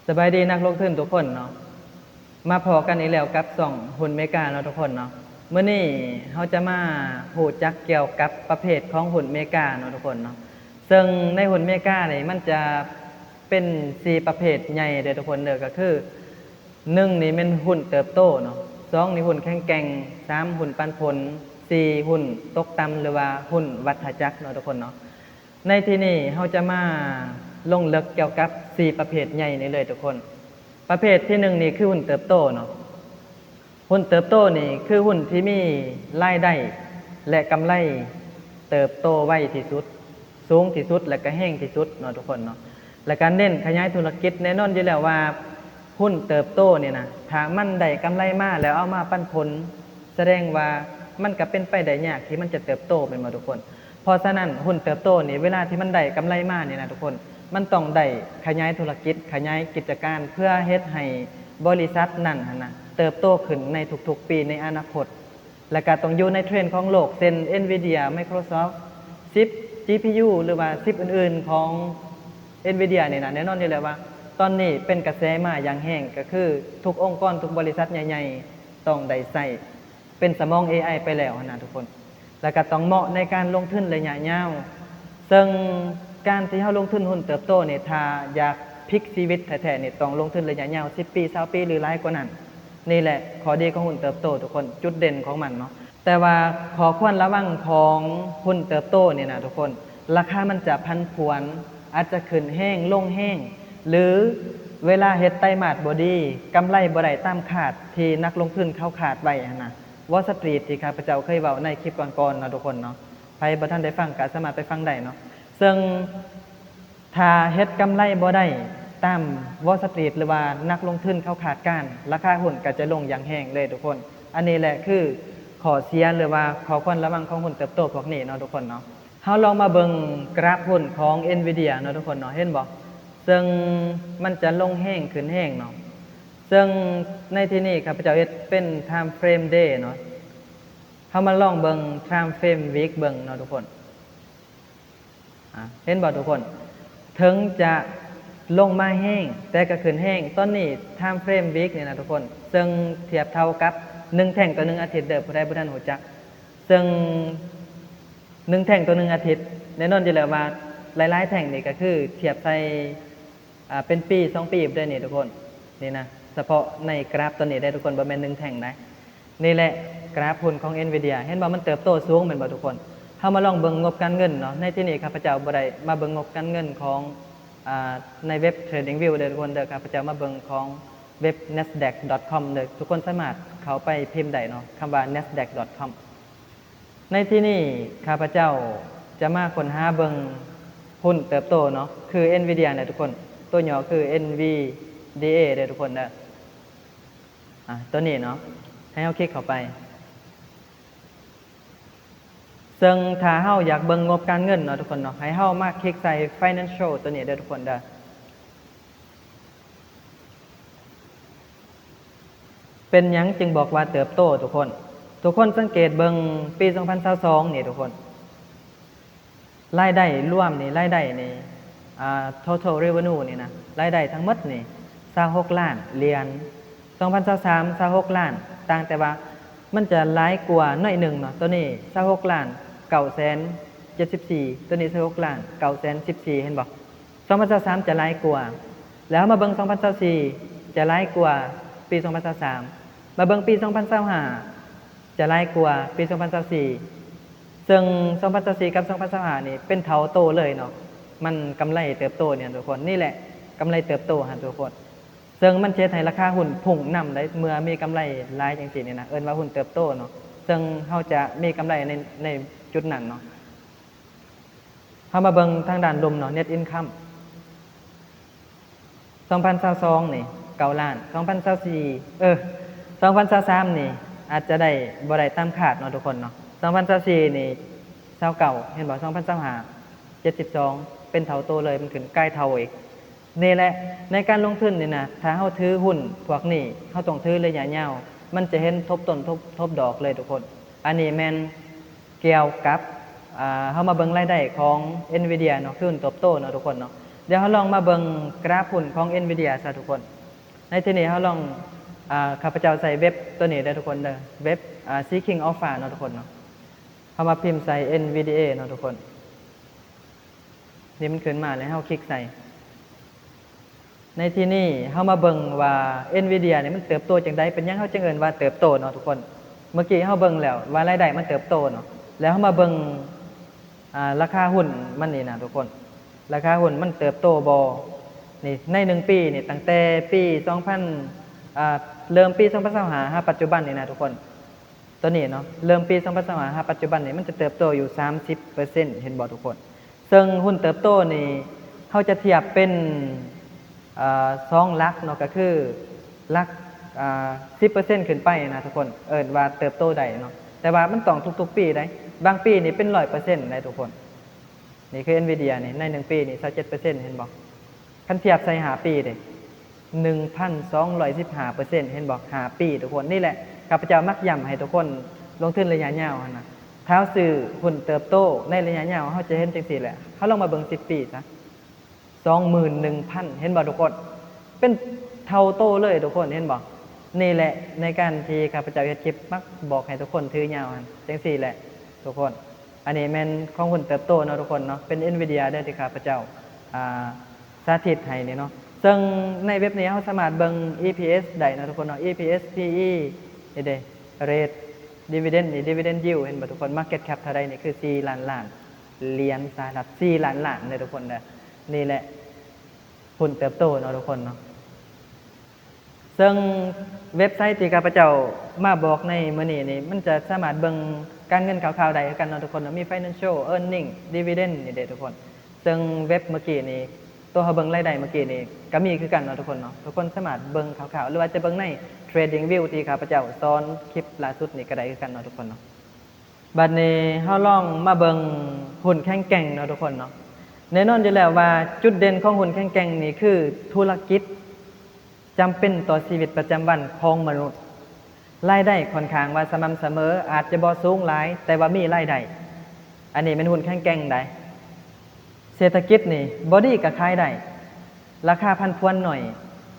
ສະບາຍດີນັກລົງທຶນທຸກຄົນເນາະ, ມາພໍ້ກັນອີກແລ້ວກັບຊ່ອງຫຸ້ນເມກາເນາະທຸກຄົນເນາະ. ມື້ນີ້ເຮົາຈະມາຮູ້ຈັກກ່ຽວກັບປະເພດຂອງຫຸ້ນເມກາເນາະທຸກຄົນເນາະ. ເຊິ່ງໃນຫຸ້ນເມການີ້ມັນຈະເປັນສີ່ປະເພດໃຫຍ່ເດີທຸກຄົນເດີ, ກໍຄື ໜຶ່ງນີ້ແມ່ນຫຸ້ນເຕີບໂຕເນາະ, ສອງນີ້ຫຸ້ນແຂງແກ່ງ, ສາມຫຸ້ນປັນຜົນ, ສີ່ຫຸ້ນຕົກຕ່ຳ ຫຼືວ່າຫຸ້ນວັດທະຈັກເນາະທຸກຄົນເນາະ. ໃນທີ່ນີ້ເຮົາຈະມາລົງເລິກກ່ຽວກັບສີ່ປະເພດໃຫຍ່ນີ້ເລີຍທຸກຄົນ. ປະເພດທີໜຶ່ງນີ້ຄືຫຸ້ນເຕີບໂຕເນາະ. ຫຸ້ນເຕີບໂຕນີ້ຄືຫຸ້ນທີ່ມີລາຍໄດ້ ແລະ ກຳໄລເຕີບໂຕໄວທີ່ສຸດ, ສູງທີ່ສຸດ ແລະ ກະແຮງທີ່ສຸດເນາະທຸກຄົນເນາະ. ແລະ ການເນັ້ນຂະຫຍາຍທຸລະກິດ ແນ່ນອນຢູ່ແລ້ວວ່າຫຸ້ນເຕີບໂຕນີ້ນະ ຖ້າມັນໄດ້ກຳໄລມາແລ້ວເອົາມາປັນຜົນ ສະແດງວ່າມັນກະເປັນໄປໄດ້ຍາກທີ່ມັນຈະເຕີບໂຕແມ່ນບໍ່ທຸກຄົນ? ເພາະສະນັ້ນຫຸ້ນເຕີບໂຕນີ້ ເວລາທີ່ມັນໄດ້ກຳໄລມານີ້ນະທຸກຄົນ ມັນຕ້ອງໄດ້ຂະຫຍາຍທຸລະກິດ, ຂະຫຍາຍກິດຈະການ ເພື່ອເຮັດໃຫ້ບໍລິສັດນັ້ນຫັ້ນນະເຕີບໂຕຂຶ້ນໃນທຸກໆປີໃນອະນາຄົດ. ແລະກະຕ້ອງຢູ່ໃນເທຣນຂອງໂລກ ເຊັ່ນ Nvidia, Microsoft, ຊິບ, ຈີພີຢູ ຫຼືວ່າຊິບອື່ນໆຂອງ Nvidia ນີ້ນະ. ແນ່ນອນຢູ່ແລ້ວວ່າຕອນນີ້ເປັນກະແສມາຢ່າງແຮງ ກະຄືທຸກອົງກອນ ທຸກບໍລິສັດໃຫຍ່ໆຕ້ອງໄດ້ໃຊ້ ເປັນສະໝອງ ເອໄອ ໄປແລ້ວຫັ້ນນະທຸກຄົນ. ແລ້ວກໍຕ້ອງເໝາະໃນການລົງທຶນໄລຍະຍາວ. ເຊິ່ງການທີ່ເຮົາລົງທຶນຫຸ້ນເຕີບໂຕນີ້ ຖ້າຢາກພລິກຊີວິດແທ້ໆນີ້ ຕ້ອງລົງທຶນໄລຍະຍາວ ສິບປີ ຊາວປີ ຫຼື ຫຼາຍກວ່ານັ້ນ. ນີ້ແຫຼະຂໍ້ດີຂອງຫຸ້ນເຕີບໂຕທຸກຄົນ, ຈຸດເດັ່ນຂອງມັນເນາະ. ແຕ່ວ່າຂໍ້ຄວນລະວັງຂອງຫຸ້ນເຕີບໂຕນີ້ນະທຸກຄົນ, ລາຄາມັນຈະຜັນຜວນ, ອາດຈະຂຶ້ນແຮງ ລົງແຮງ ຫຼື ເວລາເຮັດໄຕມາດບໍ່ດີ, ກຳໄລບໍ່ໄດ້ຕາມຄາດທີ່ນັກລົງທຶນເຂົາຄາດໄວ້ຫັ້ນນະ. Wall Street ທີ່ຂ້າພະເຈົ້າເຄີຍເວົ້າໃນຄລິບກ່ອນໆເນາະທຸກຄົນເນາະ, ໃຜບໍ່ທັນໄດ້ຟັງກໍສາມາດໄປຟັງໄດ້ເນາະ. ເຊິ່ງຖ້າເຮັດກຳໄລບໍ່ໄດ້ຕາມ Wall Street ຫຼືວ່ານັກລົງທຶນເຂົາຄາດການ, ລາຄາຫຸ້ນກໍຈະລົງຢ່າງແຮງເລີຍທຸກຄົນ. ອັນນີ້ແຫຼະຄືຂໍ້ເສຍ ຫຼືວ່າຂໍ້ຄວນລະວັງຂອງຫຸ້ນເຕີບໂຕພວກນີ້ເນາະທຸກຄົນເນາະ. ເຮົາລອງມາເບິ່ງກຣາຟຫຸ້ນຂອງ Nvidia ເນາະທຸກຄົນເນາະ, ເຫັນບໍ່? ເຊິ່ງມັນຈະລົງແຮງຂຶ້ນແຮງເນາະ. ເຊິ່ງໃນທີ່ນີ້ຂ້າພະເຈົ້າເຮັດເປັນ time frame day ເນາະ. ເຮົາມາລອງເບິ່ງ time frame week ເບິ່ງເນາະທຸກຄົນ. ອາ ເຫັນບໍ່ທຸກຄົນ? ເຖິງຈະລົງມາແຮງ ແຕ່ກໍຂຶ້ນແຮງ. ຕອນນີ້ time frame week ນີ້ນະທຸກຄົນ, ເຊິ່ງທຽບເທົ່າກັບໜຶ່ງແທ່ງຕໍ່ໜຶ່ງອາທິດເດີ, ຜູ້ໃດບໍ່ທັນຮູ້ຈັກ. ເຊິ່ງໜຶ່ງແທ່ງຕໍ່ໜຶ່ງອາທິດ, ແນ່ນອນຢູ່ແລ້ວວ່າຫຼາຍໆແທ່ງນີ້ກໍຄືທຽບໃສ່ ອາ ເປັນປີສອງປີເດ້ນີ້ທຸກຄົນ. ນີ້ນະ ສະເພາະໃນກຣາຟຕົວນີ້ເດ້ທຸກຄົນ, ບໍ່ແມ່ນໜຶ່ງແທ່ງໃດ. ນີ້ແຫຼະກຣາຟຫຸ້ນຂອງ Nvidia, ເຫັນບໍ່? ມັນເຕີບໂຕສູງແມ່ນບໍ່ທຸກຄົນ? ເຮົາມາລອງເບິ່ງງົບການເງິນເນາະ. ໃນທີ່ນີ້ຂ້າພະເຈົ້າບໍ່ໄດ້ມາເບິ່ງງົບການເງິນຂອງ ອາ ໃນເວັບ TradingView ເດີທຸກຄົນເດີ, ຂ້າພະເຈົ້າມາເບິ່ງຂອງເວັບ nasdaq.com ເດີ. ທຸກຄົນສາມາດເຂົ້າໄປພິມໄດ້ເນາະ, ຄຳວ່າ nasdaq.com. ໃນທີ່ນີ້ຂ້າພະເຈົ້າຈະມາຄົ້ນຫາເບິ່ງຫຸ້ນເຕີບໂຕເນາະ, ຄື Nvidia ນະທຸກຄົນ, ຕົວຫຍໍ້ຄື NVDA ເດີທຸກຄົນເດີ. ອາ ຕົວນີ້ເນາະ, ໃຫ້ເຮົາຄລິກເຂົ້າໄປ. ເຊິ່ງຖ້າເຮົາຢາກເບິ່ງງົບການເງິນເນາະທຸກຄົນເນາະ, ໃຫ້ເຮົາມາຄລິກໃສ່ Financial ຕົວນີ້ເດີທຸກຄົນເດີ. ເປັນຫຍັງຈຶ່ງບອກວ່າເຕີບໂຕທຸກຄົນ? ທຸກຄົນສັງເກດເບິ່ງປີສອງພັນຊາວສອງນີ້ທຸກຄົນ, ລາຍໄດ້ລວມນີ້, ລາຍໄດ້ນີ້ ອາ total revenue ນີ້ນະ, ລາຍໄດ້ທັງໝົດນີ້ຊາວຫົກລ້ານຫຼຽນ, ສອງພັນຊາວສາມ ຊາວຫົກລ້ານ, ຕ່າງແຕ່ວ່າມັນຈະຫຼາຍກວ່າໜ້ອຍໜຶ່ງເນາະ. ໂຕນີ້ຊາວຫົກລ້ານເກົ້າແສນເຈັດສິບສີ່, ໂຕນີ້ຊາວຫົກລ້ານເກົ້າແສນສິບສີ່, ເຫັນບໍ່? ສອງພັນຊາວສາມຈະຫຼາຍກວ່າ. ແລ້ວເຮົາມາເບິ່ງສອງພັນຊາວສີ່ ຈະຫຼາຍກວ່າປີສອງພັນຊາວສາມ, ມາເບິ່ງປີສອງພັນຊາວຫ້າ ຈະຫຼາຍກວ່າປີສອງພັນຊາວສີ່. ເຊິ່ງສອງພັນຊາວສີ່ກັບສອງພັນຊາວຫ້ານີ້ເປັນເທົ່າໂຕເລີຍເນາະ, ມັນກຳໄລເຕີບໂຕນີ້ທຸກຄົນ. ນີ້ແຫຼະກຳໄລເຕີບໂຕຫັ້ນທຸກຄົນ. ເຊິ່ງມັນເຮັດໃຫ້ລາຄາຫຸ້ນພຸ່ງນຳໄດ້ ເມື່ອມີກຳໄລຫຼາຍຈັ່ງຊີ້ນີ້ນະ, ເອີ້ນວ່າຫຸ້ນເຕີບໂຕເນາະ. ເຊິ່ງເຮົາຈະມີກຳໄລໃນ ໃນຈຸດນັ້ນເນາະ. ເຮົາມາເບິ່ງທາງດ້ານລຸ່ມເນາະ, net income ສອງພັນຊາວສອງນີ້ເກົ້າລ້ານ, ສອງພັນຊາວສີ່ ເອີ ສອງພັນຊາວສາມນີ້ອາດຈະໄດ້ ບໍ່ໄດ້ຕາມຄາດເນາະທຸກຄົນເນາະ. ສອງພັນຊາວສີ່ນີ້ຊາວເກົ້າ, ເຫັນບໍ່? ສອງພັນຊາວຫ້າ ເຈັດສິບສອງ, ເປັນເທົ່າໂຕເລີຍ, ມັນຂຶ້ນກາຍເທົ່າອີກ. ນີ້ແຫຼະ ໃນການລົງທຶນນີ້ນະ, ຖ້າເຮົາຖືຫຸ້ນພວກນີ້ ເຮົາຕ້ອງຖືໄລຍະຍາວ, ມັນຈະເຫັນທົບຕົ້ນ ທົບ ທົບດອກເລີຍທຸກຄົນ. ອັນນີ້ແມ່ນ ກ່ຽວກັບ ອາ ເຮົາມາເບິ່ງລາຍໄດ້ຂອງ Nvidia ເນາະ, ຄືຫຸ້ນເຕີບໂຕເນາະທຸກຄົນເນາະ. ດຽວເຮົາລອງມາເບິ່ງກຣາຟຫຸ້ນຂອງ Nvidia ຊະທຸກຄົນ. ໃນທີ່ນີ້ເຮົາລອງ ອາ ຂ້າພະເຈົ້າໃຊ້ເວັບຕົວນີ້ເດີທຸກຄົນເດີ ເວັບ ອາ Seeking Alpha ເນາະທຸກຄົນເນາະ. ເຮົາມາພິມໃສ່ Nvidia ເນາະທຸກຄົນ. ນີ້ມັນຂຶ້ນມາແລ້ວ ເຮົາຄລິກໃສ່. ໃນທີ່ນີ້ເຮົາມາເບິ່ງວ່າ Nvidia ນີ້ມັນເຕີບໂຕຈັ່ງໃດ, ເປັນຫຍັງເຮົາຈຶ່ງເອີ້ນວ່າເຕີບໂຕເນາະທຸກຄົນ. ເມື່ອກີ້ເຮົາເບິ່ງແລ້ວວ່າລາຍໄດ້ມັນເຕີບໂຕເນາະ, ແລ້ວເຮົາມາເບິ່ງ ອາ ລາຄາຫຸ້ນມັນນີ້ນະທຸກຄົນ. ລາຄາຫຸ້ນມັນເຕີບໂຕບໍ່? ນີ້ ໃນໜຶ່ງປີນີ້ ຕັ້ງແຕ່ປີສອງພັນ ອາ ເລີ່ມປີສອງພັນຊາວຫ້າຫາປັດຈຸບັນນີ້ນະທຸກຄົນ. ຕົວນີ້ເນາະ ເລີ່ມປີສອງພັນຊາວຫ້າຫາປັດຈຸບັນນີ້ ມັນຈະເຕີບໂຕຢູ່ສາມສິບເປີເຊັນ ເຫັນບໍ່ທຸກຄົນ? ເຊິ່ງຫຸ້ນເຕີບໂຕນີ້ ເຮົາຈະທຽບເປັນ ເອີ ສອງຫຼັກເນາະ ກໍຄືຫຼັກ ອາ ສິບເປີເຊັນຂຶ້ນໄປນະທຸກຄົນ ເອີ້ນວ່າເຕີບໂຕໄດ້ເນາະ. ແຕ່ວ່າມັນຕ້ອງທຸກໆປີໃດ໋, ບາງປີນີ້ເປັນຮ້ອຍເປີເຊັນໄດ໋ທຸກຄົນ. ນີ້ຄື Nvidia ນີ້ ໃນໜຶ່ງປີນີ້ ຊາວເຈັດເປີເຊັນ ເຫັນບໍ່? ຄັນທຽບໃສ່ຫ້າປີເດ ໜຶ່ງພັນສອງຮ້ອຍສິບຫ້າເປີເຊັນ ເຫັນບໍ່? ຫ້າປີທຸກຄົນ. ນີ້ແຫຼະ ຂ້າພະເຈົ້າມັກຢ້ຳໃຫ້ທຸກຄົນລົງທຶນໄລຍະຍາວຫັ້ນນະ, ຖ້າເຮົາຊື້ຫຸ້ນເຕີບໂຕໃນໄລຍະຍາວ ເຮົາຈະເຫັນຈັ່ງຊີ້ແຫຼະ. ເຮົາລອງມາເບິ່ງສິບປີຊະ ສອງໝື່ນໜຶ່ງພັນ ເຫັນບໍ່ທຸກຄົນ? ເປັນເທົ່າໂຕເລີຍທຸກຄົນ ເຫັນບໍ່? ນີ້ແຫຼະໃນການທີ່ຂ້າພະເຈົ້າເຮັດຄລິບມັກບອກໃຫ້ທຸກຄົນຖືຍາວຫັ້ນ ຈັ່ງຊີ້ແຫຼະທຸກຄົນ. ອັນນີ້ແມ່ນຂອງຫຸ້ນເຕີບໂຕເນາະທຸກຄົນເນາະ, ເປັນ Nvidia ເດີທີ່ຂ້າພະເຈົ້າ ອາ ສາທິດໃຫ້ນີ້ເນາະ. ເຊິ່ງໃນເວັບນີ້ເຮົາສາມາດເບິ່ງ EPS ໄດ້ເນາະທຸກຄົນເນາະ, EPS, PE ນີ້ເດ້ rate, dividend ນີ້ dividend yield ເຫັນບໍ່ທຸກຄົນ? Market cap ເທົ່າໃດ? ນີ້ຄືສີ່ລ້ານລ້ານຫຼຽນສະຫະລັດ, ສີ່ລ້ານລ້ານເດີທຸກຄົນເດີ. ນີ້ແຫຼະຫຸ້ນເຕີບໂຕເນາະທຸກຄົນເນາະ. ເຊິ່ງເວັບໄຊທີ່ຂ້າພະເຈົ້າມາບອກໃນມື້ນີ້ນີ້ ມັນຈະສາມາດເບິ່ງການເງິນຂ່າວໆໄດ້ຄືກັນເນາະທຸກຄົນເນາະ, ມີ financial, earning, dividend ນີ້ເດ້ທຸກຄົນ. ເຊິ່ງເວັບເມື່ອກີ້ນີ້ ໂຕເຮົາເບິ່ງລາຍໄດ້ເມື່ອກີ້ນີ້ກໍມີຄືກັນເນາະທຸກຄົນເນາະ. ທຸກຄົນສາມາດເບິ່ງຂ່າວໆ ຫຼືວ່າຈະເບິ່ງໃນ TradingView ທີ່ຂ້າພະເຈົ້າສອນຄລິບລ່າສຸດນີ້ກໍໄດ້ຄືກັນເນາະທຸກຄົນເນາະ. ບັດນີ້ເຮົາລອງມາເບິ່ງຫຸ້ນແຂງແກ່ງເນາະທຸກຄົນເນາະ. ແນ່ນອນຢູ່ແລ້ວວ່າຈຸດເດັ່ນຂອງຫຸ້ນແຂງແກ່ງນີ້ຄືທຸລະກິດ ຈຳເປັນຕໍ່ຊີວິດປະຈຳວັນຂອງມະນຸດ. ລາຍໄດ້ຂ້ອນຂ້າງວ່າສະໝ່ຳສະເໝີ, ອາດຈະບໍ່ສູງຫຼາຍ ແຕ່ວ່າມີລາຍໄດ້. ອັນນີ້ແມ່ນຫຸ້ນແຂງແກ່ງໃດ໋. ເສດຖະກິດນີ້ບໍ່ດີກໍຂາຍໄດ້, ລາຄາຜັນຜວນໜ້ອຍ.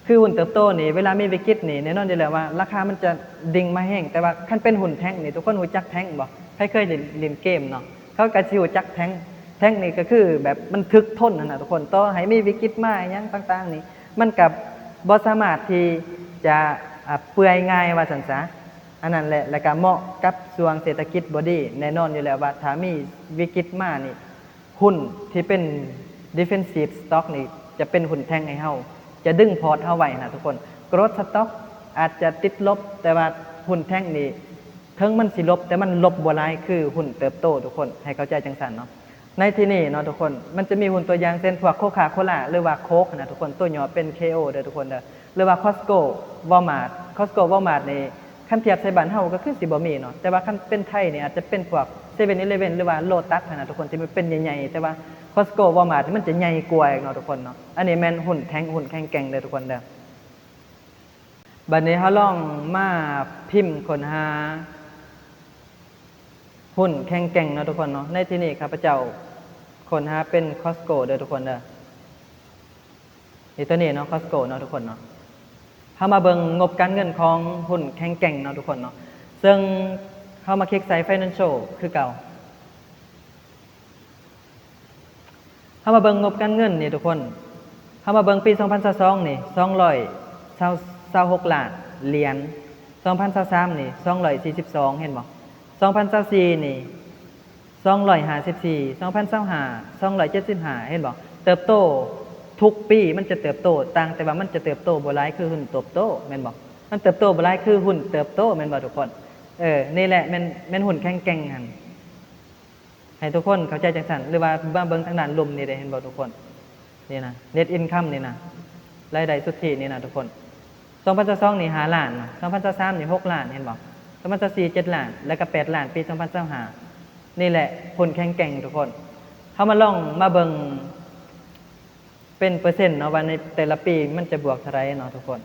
ຄືຫຸ້ນເຕີບໂຕນີ້ ເວລາມີວິກິດນີ້ ແນ່ນອນຢູ່ແລ້ວວ່າລາຄາມັນຈະດິ່ງມາແຮງ, ແຕ່ວ່າຄັນເປັນຫຸ້ນແທ່ງນີ້ ທຸກຄົນຮູ້ຈັກແທ່ງບໍ່? ໃຜເຄີຍຫຼິ້ນ ຫຼິ້ນເກມເນາະ ເຂົາກໍຊິຮູ້ຈັກແທ່ງ. ແທ່ງນີ້ກໍຄືແບບມັນຖືກທົນຫັ້ນນະທຸກຄົນ, ຕໍ່ໃຫ້ມີວິກິດມາຫຍັງຕ່າງໆນີ້ ມັນກໍບໍ່ສາມາດທີ່ຈະ ອາ ເປື່ອຍງ່າຍວ່າຊັ້ນຊະ. ອັນນັ້ນແຫຼະ ແລ້ວກໍເໝາະກັບຊ່ວງເສດຖະກິດບໍ່ດີ. ແນ່ນອນຢູ່ແລ້ວວ່າຖ້າມີວິກິດມານີ້ ຫຸ້ນທີ່ເປັນ defensive stock ນີ້ຈະເປັນຫຸ້ນແທ່ງໃຫ້ເຮົາ, ຈະດຶງພອດເຮົາໄວ້ນະທຸກຄົນ. Growth stock ອາດຈະຕິດລົບ, ແຕ່ວ່າຫຸ້ນແທ່ງນີ້ ເຖິງມັນຊິລົບ ແຕ່ມັນລົບບໍ່ຫຼາຍຄືຫຸ້ນເຕີບໂຕທຸກຄົນ, ໃຫ້ເຂົ້າໃຈຈັ່ງຊັ້ນເນາະ. ໃນທີ່ນີ້ເນາະທຸກຄົນ ມັນຈະມີຫຸ້ນຕົວຢ່າງເຊັ່ນພວກ Coca-Cola ຫຼືວ່າ Coke ນະທຸກຄົນ, ຕົວຫຍໍ້ເປັນ K O ເດີທຸກຄົນເດີ, ຫຼືວ່າ Costco, Walmart. Costco, Walmart ນີ້ ຄັນທຽບໃສ່ບ້ານເຮົາກໍຄືຊິບໍ່ມີເນາະ, ແຕ່ວ່າຄັນເປັນໄທນີ້ອາດຈະເປັນພວກ Seven Eleven ຫຼືວ່າ Lotus ຫັ້ນນະທຸກຄົນ, ທີ່ມັນເປັນໃຫຍ່ໆ. ແຕ່ວ່າ Costco, Walmart ນີ້ມັນຈະໃຫຍ່ກວ່າເນາະທຸກຄົນເນາະ. ອັນນີ້ແມ່ນຫຸ້ນແທ່ງ, ຫຸ້ນແຂງແກ່ງເດີທຸກຄົນເດີ. ບັດນີ້ເຮົາລອງມາພິມຄົ້ນຫາຫຸ້ນແຂງແກ່ງເນາະທຸກຄົນເນາະ. ໃນທີ່ນີ້ຂ້າພະເຈົ້າຄົ້ນຫາເປັນ Costco ເດີທຸກຄົນເດີ. ນີ້ຕົວນີ້ເນາະ Costco ເນາະທຸກຄົນເນາະ. ເຮົາມາເບິ່ງງົບການເງິນຂອງຫຸ້ນແຂງແກ່ງເນາະທຸກຄົນເນາະ. ເຊິ່ງເຮົາມາຄລິກໃສ່ Financial ຄືເກົ່າ. ເຮົາມາເບິ່ງງົບການເງິນນີ້ທຸກຄົນ. ເຮົາມາເບິ່ງປີສອງພັນຊາວສອງນີ້ ສອງຮ້ອຍຊາວຫົກລ້ານຫຼຽນ, ສອງພັນຊາວສາມນີ້ ສອງຮ້ອຍສີ່ສິບສອງ ເຫັນບໍ່? ສອງພັນຊາວສີ່ນີ້ ສອງຮ້ອຍຫ້າສິບສີ່, ສອງພັນຊາວຫ້າ ສອງຮ້ອຍເຈັດສິບຫ້າ ເຫັນບໍ່? ເຕີບໂຕທຸກປີ ມັນຈະເຕີບໂຕ, ຕ່າງແຕ່ວ່າມັນຈະເຕີບໂຕບໍ່ຫຼາຍຄືຫຸ້ນເຕີບໂຕ ແມ່ນບໍ່? ມັນເຕີບໂຕບໍ່ຫຼາຍຄືຫຸ້ນເຕີບໂຕ ແມ່ນບໍ່ທຸກຄົນ? ເອີ ນີ້ແຫຼະແມ່ນ ແມ່ນຫຸ້ນແຂງແກ່ງຫັ້ນ. ໃຫ້ທຸກຄົນເຂົ້າໃຈຈັ່ງຊັ້ນ ຫຼືວ່າມາເບິ່ງທາງດ້ານລຸ່ມນີ້ເດ້ ເຫັນບໍ່ທຸກຄົນ? ນີ້ນະ net income ນີ້ນະ ລາຍໄດ້ສຸດທິນີ້ນະທຸກຄົນ. ສອງພັນຊາວສອງນີ້ຫ້າລ້ານນະ, ສອງພັນຊາວສາມນີ້ຫົກລ້ານ ເຫັນບໍ່? ສອງພັນຊາວສີ່ເຈັດລ້ານ ແລ້ວກໍແປດລ້ານປີສອງພັນຊາວຫ້າ. ນີ້ແຫຼະຫຸ້ນແຂງແກ່ງທຸກຄົນ. ເຮົາມາລອງມາເບິ່ງເປັນເປີເຊັນເນາະ ວ່າໃນແຕ່ລະປີມັນຈະບວກເທົ່າໃດເນາະທຸກຄົນ.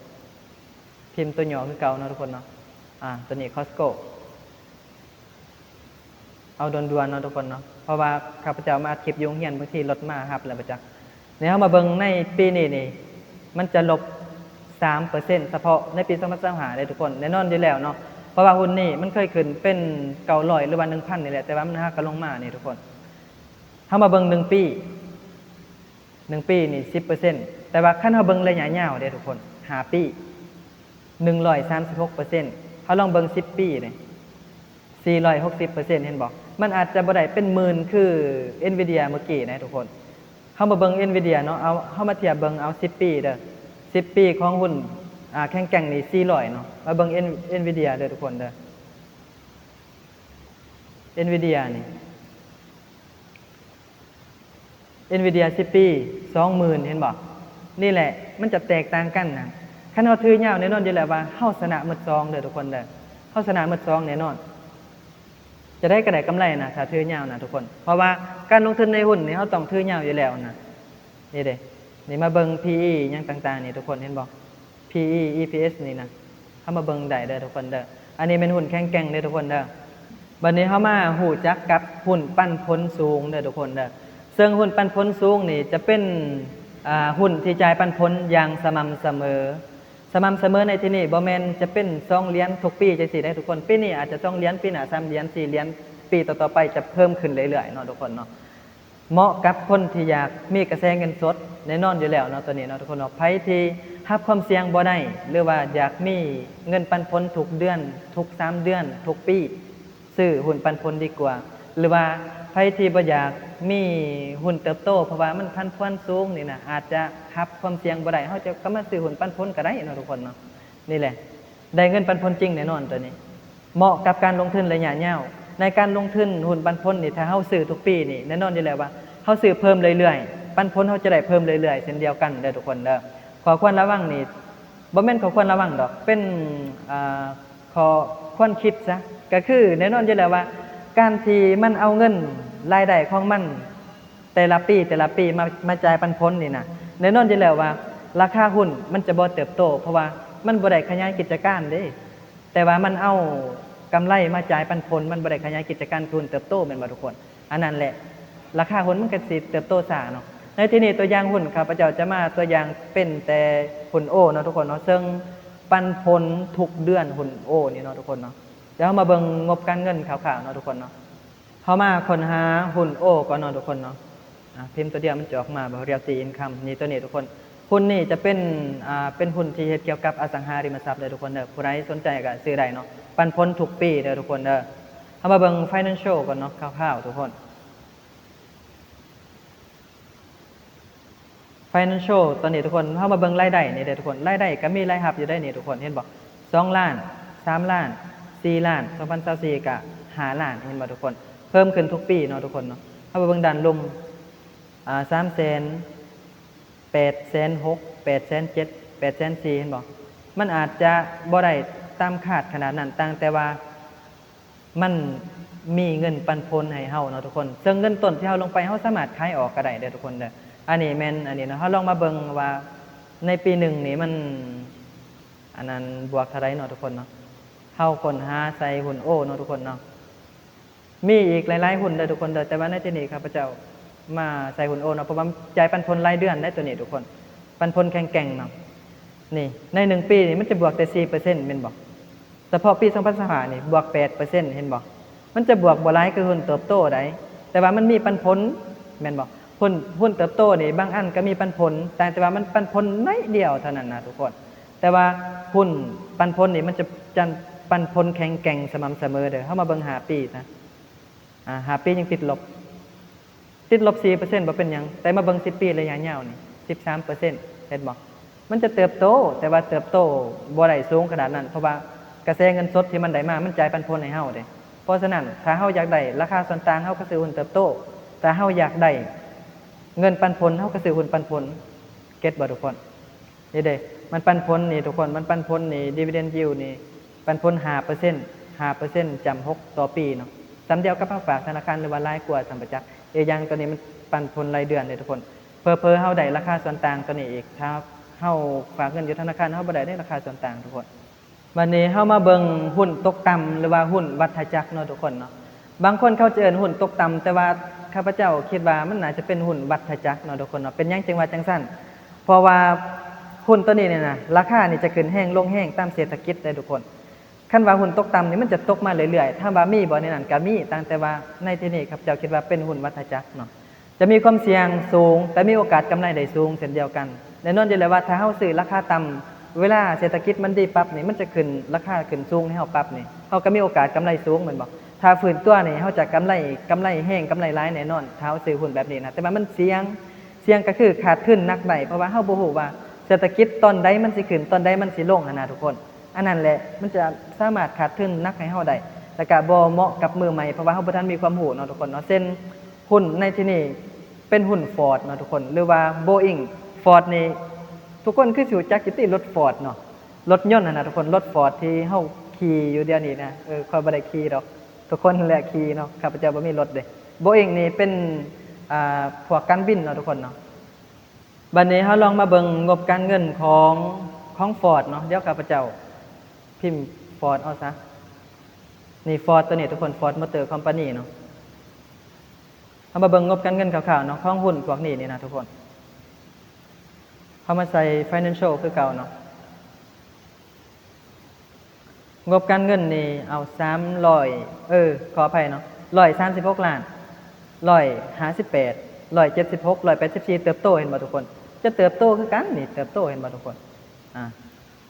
ພິມຕົວຫຍໍ້ຄືເກົ່າເນາະທຸກຄົນເນາະ. ອາ ຕົວນີ້ Costco. ເອົາດ່ວນໆເນາະທຸກຄົນເນາະ ເພາະວ່າຂ້າພະເຈົ້າມາອັດຄລິບຢູ່ໂຮງຮຽນ ບາງທີລົດມາຮັບແລ້ວບໍ່ຈັກ. ນີ້ເຮົາມາເບິ່ງໃນປີນີ້ນີ້ ມັນຈະລົບສາມເປີເຊັນ ສະເພາະໃນປີສອງພັນຊາວຫ້າເດ້ທຸກຄົນ. ແນ່ນອນຢູ່ແລ້ວເນາະ ເພາະວ່າຫຸ້ນນີ້ມັນເຄີຍຂຶ້ນເປັນເກົ້າຮ້ອຍ ຫຼືວ່າໜຶ່ງພັນນີ້ແຫຼະ ແຕ່ວ່າມັນຫາກະລົງມານີ້ທຸກຄົນ. ເຮົາມາເບິ່ງໜຶ່ງປີ ໜຶ່ງປີນີ້ສິບເປີເຊັນ ແຕ່ວ່າຄັນເຮົາເບິ່ງໄລຍະຍາວເດ້ທຸກຄົນ ຫ້າປີ ໜຶ່ງຮ້ອຍສາມສິບຫົກເປີເຊັນ. ເຮົາລອງເບິ່ງສິບປີເດ້ ສີ່ຮ້ອຍຫົກສິບເປີເຊັນ ເຫັນບໍ່? ມັນອາດຈະບໍ່ໄດ້ເປັນໝື່ນຄື Nvidia ເມື່ອກີ້ນະທຸກຄົນ. ເຮົາມາເບິ່ງ Nvidia ເນາະ ເອົາ ເຮົາມາທຽບເບິ່ງເອົາສິບປີເດີ ສິບປີຂອງຫຸ້ນ ອ່າ ແຂງແກ່ງນີ້ສີ່ຮ້ອຍເນາະ. ມາເບິ່ງ N- Nvidia ເດີທຸກຄົນເດີ Nvidia ນີ້ Nvidia ສິບປີ ສອງໝື່ນ ເຫັນບໍ່? ນີ້ແຫຼະ ມັນຈະແຕກຕ່າງກັນນະ. ຄັນເຮົາຖືຍາວແນ່ນອນຢູ່ແລ້ວວ່າເຮົາຊະນະໝົດສອງເດີທຸກຄົນເດີ ເຮົາຊະນະໝົດສອງແນ່ນອນ. ຈະໄດ້ກໍໄດ້ກຳໄລນະ ຖ້າຖືຍາວນະທຸກຄົນ ເພາະວ່າການລົງທຶນໃນຫຸ້ນນີ້ ເຮົາຕ້ອງຖືຍາວຢູ່ແລ້ວນະ. ນີ້ເດ້ ນີ້ມາເບິ່ງ PE ຫຍັງຕ່າງໆນີ້ທຸກຄົນ ເຫັນບໍ່? PE EPS ນີ້ນະ ເຮົາມາເບິ່ງໄດ້ເດີທຸກຄົນເດີ. ອັນນີ້ແມ່ນຫຸ້ນແຂງແກ່ງເດ້ທຸກຄົນເດີ. ບັດນີ້ເຮົາມາຮູ້ຈັກກັບຫຸ້ນປັນຜົນສູງເດີທຸກຄົນເດີ. ເຊິ່ງຫຸ້ນປັນຜົນສູງນີ້ຈະເປັນ ອ່າ ຫຸ້ນທີ່ຈ່າຍປັນຜົນຢ່າງສະໝ່ຳສະເໝີ. ສະໝ່ຳສະເໝີໃນທີ່ນີ້ບໍ່ແມ່ນຈະເປັນສອງຫຼຽນທຸກປີຈັ່ງຊີ້ເດ້ທຸກຄົນ. ປີນີ້ອາດຈະສອງຫຼຽນ ປີໜ້າສາມຫຼຽນ ສີ່ຫຼຽນ ປີຕໍ່ໆໄປຈະເພີ່ມຂຶ້ນເລື້ອຍໆເນາະທຸກຄົນເນາະ. ເໝາະກັບຄົນທີ່ຢາກມີກະແສເງິນສົດແນ່ນອນຢູ່ແລ້ວເນາະ ໂຕນີ້ເນາະທຸກຄົນເນາະ. ໃຜທີ່ຮັບຄວາມສ່ຽງບໍ່ໄດ້ ຫຼືວ່າຢາກມີເງິນປັນຜົນທຸກເດືອນ ທຸກສາມເດືອນ ທຸກປີ ຊື້ຫຸ້ນປັນຜົນດີກວ່າ ຫຼືວ່າໃຜທີ່ບໍ່ຢາກມີຫຸ້ນເຕີບໂຕ ເພາະວ່າມັນຜັນຜວນສູງນີ້ນະ ອາດຈະຮັບຄວາມສ່ຽງບໍ່ໄດ້ ເຮົາຈະກໍມາຊື້ຫຸ້ນປັນຜົນກໍໄດ້ເນາະທຸກຄົນເນາະ. ນີ້ແຫຼະ ໄດ້ເງິນປັນຜົນຈິງແນ່ນອນໂຕນີ້ ເໝາະກັບການລົງທຶນໄລຍະຍາວ. ໃນການລົງທຶນຫຸ້ນປັນຜົນນີ້ ຖ້າເຮົາຊື້ທຸກປີນີ້ ແນ່ນອນຢູ່ແລ້ວວ່າເຮົາຊື້ເພີ່ມເລື້ອຍໆ ປັນຜົນເຮົາຈະໄດ້ເພີ່ມເລື້ອຍໆເຊັ່ນດຽວກັນເດີທຸກຄົນເດີ. ຂໍ້ຄວນລະວັງນີ້ ບໍ່ແມ່ນຂໍ້ຄວນລະວັງດອກ ເປັນ ອ່າ ຂໍ້ຄວນຄິດຊະ ກໍຄືແນ່ນອນຢູ່ແລ້ວວ່າ ການທີ່ມັນເອົາເງິນລາຍໄດ້ຂອງມັນ ແຕ່ລະປີ ແຕ່ລະປີມາ ມາຈ່າຍປັນຜົນນີ້ນະ ແນ່ນອນຢູ່ແລ້ວວ່າລາຄາຫຸ້ນມັນຈະບໍ່ເຕີບໂຕ ເພາະວ່າມັນບໍ່ໄດ້ຂະຫຍາຍກິດຈະການເດ້ ແຕ່ວ່າມັນເອົາກຳໄລມາຈ່າຍປັນຜົນ ມັນບໍ່ໄດ້ຂະຫຍາຍກິດຈະການຄືຫຸ້ນເຕີບໂຕ ແມ່ນບໍ່ທຸກຄົນ? ອັນນັ້ນແຫຼະ ລາຄາຫຸ້ນມັນກໍຊິເຕີບໂຕຊ້າເນາະ. ໃນທີ່ນີ້ຕົວຢ່າງຫຸ້ນ ຂ້າພະເຈົ້າຈະມາຕົວຢ່າງເປັນແຕ່ຫຸ້ນໂອເນາະທຸກຄົນເນາະ ເຊິ່ງປັນຜົນທຸກເດືອນຫຸ້ນໂອນີ້ເນາະທຸກຄົນເນາະ. ດຽວເຮົາມາເບິ່ງງົບການເງິນຄ່າວໆເນາະທຸກຄົນເນາະ. ເຮົາມາຄົ້ນຫາຫຸ້ນໂອກ່ອນເນາະທຸກຄົນເນາະ. ອາ ພິມຕົວດຽວມັນຈະອອກມາບໍ່ Realty Income ນີ້ ຕົວນີ້ທຸກຄົນ. ຫຸ້ນນີ້ຈະເປັນ ອາ ເປັນຫຸ້ນທີ່ເຮັດກ່ຽວກັບອະສັງຫາລິມະຊັບເດີທຸກຄົນເດີ. ຜູ້ໃດສົນໃຈກໍຊື້ໄດ້ເນາະ ປັນຜົນທຸກປີເດີທຸກຄົນເດີ. ເຮົາມາເບິ່ງ Financial ກ່ອນເນາະ ຄ່າວໆທຸກຄົນ. Financial ຕອນນີ້ທຸກຄົນ ເຮົາມາເບິ່ງລາຍໄດ້ນີ້ເດ້ທຸກຄົນ. ລາຍໄດ້ກໍມີລາຍຮັບຢູ່ໄດ໋ນີ້ທຸກຄົນ ເຫັນບໍ່? ສອງລ້ານ ສາມລ້ານ ສີ່ລ້ານ ສອງພັນຊາວສີ່ກໍຫ້າລ້ານ ເຫັນບໍ່ທຸກຄົນ? ເພີ່ມຂຶ້ນທຸກປີເນາະທຸກຄົນເນາະ. ເຮົາມາເບິ່ງດ້ານລຸ່ມ ອາ ສາມແສນ ແປດແສນຫົກ ແປດແສນເຈັດ ແປດແສນສີ່ ເຫັນບໍ່? ມັນອາດຈະບໍ່ໄດ້ຕາມຄາດຂະໜາດນັ້ນ ຕ່າງແຕ່ວ່າ ມັນມີເງິນປັນຜົນໃຫ້ເຮົາເນາະທຸກຄົນ. ເຊິ່ງເງິນຕົ້ນທີ່ເຮົາລົງໄປ ເຮົາສາມາດຂາຍອອກກໍໄດ້ເດີທຸກຄົນເດີ. ອັນນີ້ແມ່ນ ອັນນີ້ເນາະ ເຮົາລອງມາເບິ່ງວ່າໃນປີໜຶ່ງນີ້ມັນ ອັນນັ້ນ ບວກເທົ່າໃດເນາະທຸກຄົນເນາະ. ເຮົາຄົ້ນຫາໃສ່ຫຸ້ນໂອເນາະທຸກຄົນເນາະ. ມີອີກຫຼາຍໆຫຸ້ນເດີທຸກຄົນເດີ ແຕ່ວ່າໃນທີ່ນີ້ຂ້າພະເຈົ້າມາໃສ່ຫຸ້ນໂອເນາະ ເພາະວ່າຈ່າຍປັນຜົນລາຍເດືອນໄດ໋ ຕົວນີ້ທຸກຄົນ. ປັນຜົນແຂງແກ່ງເນາະ. ນີ້ ໃນໜຶ່ງປີນີ້ມັນຈະບວກແຕ່ສີ່ເປີເຊັນ ແມ່ນບໍ່? ສະເພາະປີສອງພັນຊາວຫ້ານີ້ບວກແປດເປີເຊັນ ເຫັນບໍ່? ມັນຈະບວກບໍ່ຫຼາຍຄືຫຸ້ນເຕີບໂຕໃດ໋ ແຕ່ວ່າມັນມີປັນຜົນ ແມ່ນບໍ່? ຫຸ້ນ ຫຸ້ນເຕີບໂຕນີ້ບາງອັນກໍມີປັນຜົນ ຕ່າງແຕ່ວ່າມັນປັນຜົນໜ້ອຍດຽວເທົ່ານັ້ນນະທຸກຄົນ. ແຕ່ວ່າຫຸ້ນປັນຜົນນີ້ມັນຈະ ຈະປັນຜົນແຂງແກ່ງສະໝ່ຳສະເໝີເດີ. ເຮົາມາເບິ່ງຫ້າປີຊະ ອາ ຫ້າປີຍັງຕິດລົບ ຕິດລົບສີ່ເປີເຊັນ ບໍ່ເປັນຫຍັງ ແຕ່ມາເບິ່ງສິບປີໄລຍະຍາວນີ້ ສິບສາມເປີເຊັນ ເຫັນບໍ່? ມັນຈະເຕີບໂຕ ແຕ່ວ່າເຕີບໂຕບໍ່ໄດ້ສູງຂະໜາດນັ້ນ ເພາະວ່າກະແສເງິນສົດທີ່ມັນໄດ້ມາ ມັນຈ່າຍປັນຜົນໃຫ້ເຮົາເດ້. ເພາະສະນັ້ນ ຖ້າເຮົາຢາກໄດ້ລາຄາສ່ວນຕ່າງ ເຮົາກໍຊື້ຫຸ້ນເຕີບໂຕ, ຖ້າເຮົາຢາກໄດ້ເງິນປັນຜົນ ເຮົາກໍຊື້ຫຸ້ນປັນຜົນ. ເກັດບໍ່ທຸກຄົນ? ນີ້ເດ້ ມັນປັນຜົນນີ້ທຸກຄົນ ມັນປັນຜົນນີ້ dividend yield ນີ້ ປັນຜົນຫ້າເປີເຊັນ ຫ້າເປີເຊັນຈ້ຳຫົກຕໍ່ປີເນາະ. ສ່ຳດຽວກັບເຮົາຝາກທະນາຄານ ຫຼືວ່າຫຼາຍກວ່າຊ້ຳປະຈັກ. ອີກຢ່າງໂຕນີ້ມັນປັນຜົນລາຍເດືອນເດ້ທຸກຄົນ. ເຜີໆເຮົາໄດ້ລາຄາສ່ວນຕ່າງໂຕນີ້ອີກ ຖ້າເຮົາຝາກເງິນຢູ່ທະນາຄານ ເຮົາບໍ່ໄດ້ເດ້ລາຄາສ່ວນຕ່າງທຸກຄົນ. ບັດນີ້ເຮົາມາເບິ່ງຫຸ້ນຕົກຕ່ຳ ຫຼືວ່າຫຸ້ນວັດທະຈັກເນາະທຸກຄົນເນາະ. ບາງຄົນເຂົາຈະເອີ້ນຫຸ້ນຕົກຕ່ຳ, ແຕ່ວ່າຂ້າພະເຈົ້າຄິດວ່າມັນໜ້າຈະເປັນຫຸ້ນວັດທະຈັກເນາະທຸກຄົນເນາະ. ເປັນຫຍັງຈຶ່ງວ່າຈັ່ງຊັ້ນ? ເພາະວ່າຫຸ້ນໂຕນີ້ນີ້ນະ ລາຄານີ້ຈະຂຶ້ນແຮງລົງແຮງຕາມເສດຖະກິດເດ້ທຸກຄົນ. ຄັນວ່າຫຸ້ນຕົກຕ່ຳນີ້ ມັນຈະຕົກມາເລື້ອຍໆ. ຖາມວ່າມີບໍ່ໃນນັ້ນ? ກໍມີ, ຕ່າງແຕ່ວ່າໃນທີ່ນີ້ຂ້າພະເຈົ້າຄິດວ່າເປັນຫຸ້ນວັດທະຈັກເນາະ. ຈະມີຄວາມສ່ຽງສູງ ແຕ່ມີໂອກາດກຳໄລໄດ້ສູງເຊັ່ນດຽວກັນ. ແນ່ນອນຢູ່ແລ້ວວ່າຖ້າເຮົາຊື້ລາຄາຕ່ຳ, ເວລາເສດຖະກິດມັນດີປັບນີ້ ມັນຈະຂຶ້ນ ລາຄາຂຶ້ນສູງໃຫ້ເຮົາປັບນີ້ ເຮົາກໍມີໂອກາດກຳໄລສູງແມ່ນບໍ່? ຖ້າຟື້ນຕົວນີ້ ເຮົາຈະກຳໄລ, ກຳໄລແຮງ, ກຳໄລຫຼາຍແນ່ນອນ ຖ້າເຮົາຊື້ຫຸ້ນແບບນີ້ນະ. ແຕ່ວ່າມັນສ່ຽງ, ສ່ຽງກໍຄືຂາດທຶນໜັກໄດ້ ເພາະວ່າເຮົາບໍ່ຮູ້ວ່າເສດຖະກິດຕອນໃດມັນຊິຂຶ້ນ ຕອນໃດມັນຊິລົງຫັ້ນນະທຸກຄົນ. ອັນນັ້ນແຫຼະ ມັນຈະສາມາດຂາດທຶນໜັກໃຫ້ເຮົາໄດ້ ແລ້ວກະບໍ່ເໝາະກັບມືໃໝ່ ເພາະວ່າເຮົາບໍ່ທັນມີຄວາມຮູ້ເນາະທຸກຄົນເນາະ. ເຊັ່ນ ຫຸ້ນໃນທີ່ນີ້ເປັນຫຸ້ນ Ford ເນາະທຸກຄົນ ຫຼືວ່າ Boeing. Ford ນີ້ທຸກຄົນຄືຊິຮູ້ຈັກຢູ່ຕິ ລົດ Ford ເນາະ, ລົດຍົນຫັ້ນນະທຸກຄົນ. ລົດ Ford ທີ່ເຮົາຂີ່ຢູ່ດຽວນີ້ນະ, ເອີ ຂ້ອຍບໍ່ໄດ້ຂີ່ດອກ, ທຸກຄົນແຫຼະຂີ່ເນາະ, ຂ້າພະເຈົ້າບໍ່ມີລົດເດ້. Boeing ນີ້ເປັນ ອ່າ ພວກການບິນເນາະທຸກຄົນເນາະ. ບັດນີ້ເຮົາລອງມາເບິ່ງງົບການເງິນຂອງ ຂອງ Ford ເນາະ. ດຽວຂ້າພະເຈົ້າພິມ Ford ເອົາຊະ. ນີ້ Ford ຕົວນີ້ທຸກຄົນ, Ford Motor Company ເນາະ. ເຮົາມາເບິ່ງງົບການເງິນຄ່າວໆເນາະ ຂອງຫຸ້ນພວກນີ້ນີ້ນະທຸກຄົນ. ເຮົາມາໃສ່ financial ຄືເກົ່າເນາະ. ງົບການເງິນນີ້ເອົາສາມຮ້ອຍ ເອີ ຂໍອະໄພເນາະ, ຮ້ອຍສາມສິບຫົກລ້ານ, ຮ້ອຍຫ້າສິບແປດ, ຮ້ອຍເຈັດສິບຫົກ, ຮ້ອຍແປດສິບສີ່ ເຕີບໂຕ ເຫັນບໍ່ທຸກຄົນ? ຈະເຕີບໂຕຄືກັນນີ້, ເຕີບໂຕ ເຫັນບໍ່ທຸກຄົນ? ອ່າ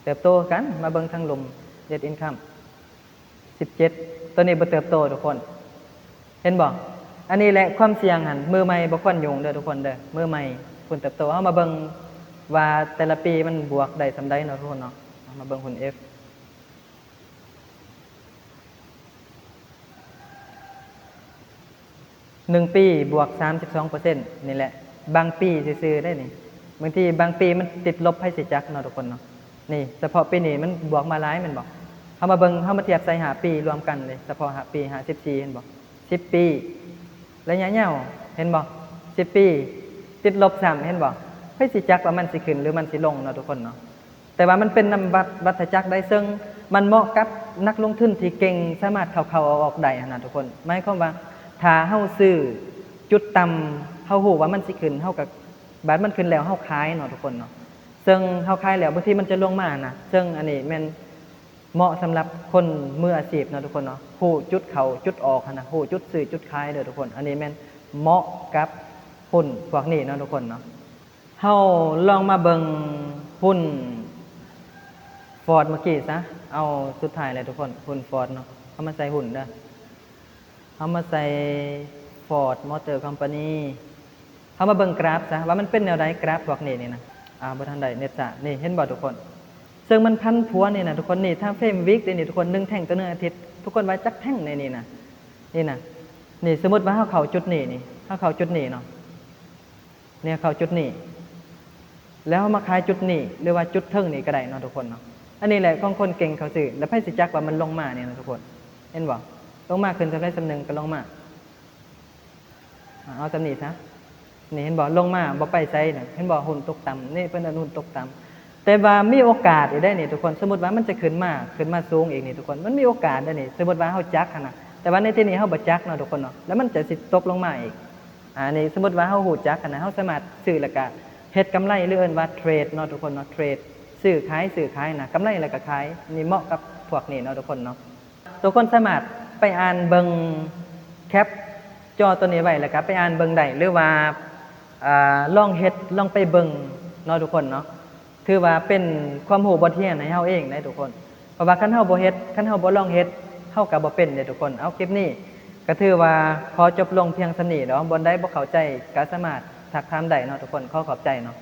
ເຕີບໂຕຄືກັນ. ມາເບິ່ງທາງລຸ່ມ net income ສິບເຈັດ ຕົວນີ້ບໍ່ເຕີບໂຕທຸກຄົນ ເຫັນບໍ່? ອັນນີ້ແຫຼະຄວາມສ່ຽງຫັ້ນ ມືໃໝ່ບໍ່ຄວນຫຍຸ້ງເດີທຸກຄົນເດີ, ມືໃໝ່ຄວນເຕີບໂຕ. ເຮົາມາເບິ່ງວ່າແຕ່ລະປີມັນບວກໄດ້ສ່ຳໃດເນາະທຸກຄົນເນາະ. ເຮົາມາເບິ່ງຫຸ້ນ F ໜຶ່ງປີບວກສາມສິບສອງເປີເຊັນນີ້ແຫຼະ. ບາງປີຊື່ໆເດ້ນີ້, ບາງທີບາງປີມັນຕິດລົບ ໃຜຊິຈັກເນາະທຸກຄົນເນາະ. ນີ້ສະເພາະປີນີ້ມັນບວກມາຫຼາຍແມ່ນບໍ່? ເຮົາມາເບິ່ງ, ເຮົາມາທຽບໃສ່ຫ້າປີລວມກັນເລີຍ, ສະເພາະຫ້າປີ ຫ້າສິບສີ່ ເຫັນບໍ່? ສິບປີ ໄລຍະຍາວ ເຫັນບໍ່? ສິບປີ ຕິດລົບຊ້ຳ ເຫັນບໍ່? ໃຜຊິຈັກວ່າມັນຊິຂຶ້ນ ຫຼື ມັນຊິລົງເນາະທຸກຄົນເນາະ. ແຕ່ວ່າມັນເປັນນຳວັດ ວັດທະຈັກໄດ໋ ເຊິ່ງມັນເໝາະກັບນັກລົງທຶນທີ່ເກັ່ງ ສາມາດເຂົ້າໆອອກໆໄດ້ຫັ້ນນະທຸກຄົນ. ໝາຍຄວາມວ່າຖ້າເຮົາຊື້ຈຸດຕ່ຳ ເຮົາຮູ້ວ່າມັນຊິຂຶ້ນ ເຮົາກໍ ບາດມັນຂຶ້ນແລ້ວເຮົາຂາຍເນາະທຸກຄົນເນາະ. ເຊິ່ງເຮົາຂາຍແລ້ວ ບາງທີມັນຈະລົງມານະ, ເຊິ່ງອັນນີ້ແມ່ນເໝາະສຳລັບຄົນມືອາຊີບເນາະທຸກຄົນເນາະ, ຮູ້ຈຸດເຂົ້າຈຸດອອກຫັ້ນນະ, ຮູ້ຈຸດຊື້ຈຸດຂາຍເດີທຸກຄົນ. ອັນນີ້ແມ່ນເໝາະກັບຫຸ້ນພວກນີ້ເນາະທຸກຄົນເນາະ. ເຮົາລອງມາເບິ່ງຫຸ້ນ Ford ເມື່ອກີ້ຊະ, ເອົາສຸດທ້າຍແຫຼະທຸກຄົນ, ຫຸ້ນ Ford ເນາະ. ເຮົາມາໃສ່ຫຸ້ນເດີ, ເຮົາມາໃສ່ Ford Motor Company. ເຮົາມາເບິ່ງກຣາຟຊະ ວ່າມັນເປັນແນວໃດ, ກຣາຟພວກນີ້ນີ້ນະ. ອ່າ ບໍ່ທັນໄດ້ ເນັດຊ້າ. ນີ້ ເຫັນບໍ່ທຸກຄົນ? ເຊິ່ງມັນຜັນຜວນນີ້ນະທຸກຄົນ, ນີ້ time frame week ເດ້ນີ້ທຸກຄົນ, ໜຶ່ງແທ່ງຕໍ່ໜຶ່ງອາທິດ. ທຸກຄົນວ່າຈັກແທ່ງໃນນີ້ນະ? ນີ້ນະ, ນີ້ ສົມມຸດວ່າເຮົາເຂົ້າຈຸດນີ້ນີ້, ເຮົາເຂົ້າຈຸດນີ້ເນາະ. ນີ້ເຂົ້າຈຸດນີ້ ແລ້ວເຮົາມາຂາຍຈຸດນີ້ ຫຼືວ່າຈຸດເທິງນີ້ກໍໄດ້ເນາະທຸກຄົນເນາະ. ອັນນີ້ແຫຼະຂອງຄົນເກັ່ງເຂົາຊື້, ແລ້ວໃຜຊິຈັກວ່າມັນລົງມານີ້ນະທຸກຄົນ, ເຫັນບໍ່? ລົງມາຂຶ້ນສ່ຳໃດສ່ຳໜຶ່ງກໍລົງມາ. ອາ ເອົາສ່ຳນີ້ຊະ. ນີ້ເຫັນບໍ່? ລົງມາບໍ່ໄປໃສນະ, ເຫັນບໍ່? ຫຸ້ນຕົກຕ່ຳ, ນີ້ເພິ່ນເອີ້ນຫຸ້ນຕົກຕ່ຳ. ແຕ່ວ່າມີໂອກາດອີກໄດ໋ນີ້ທຸກຄົນ, ສົມມຸດວ່າມັນຈະຂຶ້ນມາ, ຂຶ້ນມາສູງອີກນີ້ທຸກຄົນ, ມັນມີໂອກາດໄດ໋ນີ້, ສົມມຸດວ່າເຮົາຈັກຫັ້ນນະ. ແຕ່ວ່າໃນທີ່ນີ້ເຮົາບໍ່ຈັກເນາະທຸກຄົນເນາະ, ແລ້ວມັນຈະຊິຕົກລົງມາອີກ. ອາ ນີ້ສົມມຸດວ່າເຮົາຮູ້ຈັກຫັ້ນນະ, ເຮົາສາມາດຊື້ແລ້ວກະເຮັດກຳໄລ ຫຼື ເອີ້ນວ່າເທຣດເນາະທຸກຄົນເນາະ, ເທຣດ ຊື້ຂາຍ ຊື້ຂາຍນະ, ກຳໄລແລ້ວກະຂາຍ. ນີ້ເໝາະກັບພວກນີ້ເນາະທຸກຄົນເນາະ. ທຸກຄົນສາມາດໄປອ່ານເບິ່ງແຄັບຈໍໂຕນີ້ໄວ້ ແລ້ວກະໄປອ່ານເບິ່ງໄດ້ ຫຼືວ່າ ອາ ລອງເຮັດ ລອງໄປເບິ່ງເນາະທຸກຄົນເນາະ. ຖືວ່າເປັນຄວາມຮູ້ບົດຮຽນໃຫ້ເຮົາເອງເດ້ທຸກຄົນ, ເພາະວ່າຄັນເຮົາບໍ່ເຮັດ ຄັນເຮົາບໍ່ລອງເຮັດ ເຮົາກໍບໍ່ເປັນເດ້ທຸກຄົນ. ເອົາ ຄລິບນີ້ກໍຖືວ່າຂໍຈົບລົງພຽງສ່ຳນີ້ເນາະ, ບ່ອນໃດບໍ່ເຂົ້າໃຈກໍສາມາດທັກຖາມໄດ້ເນາະທຸກຄົນ. ຂໍຂອບໃຈເນາະ.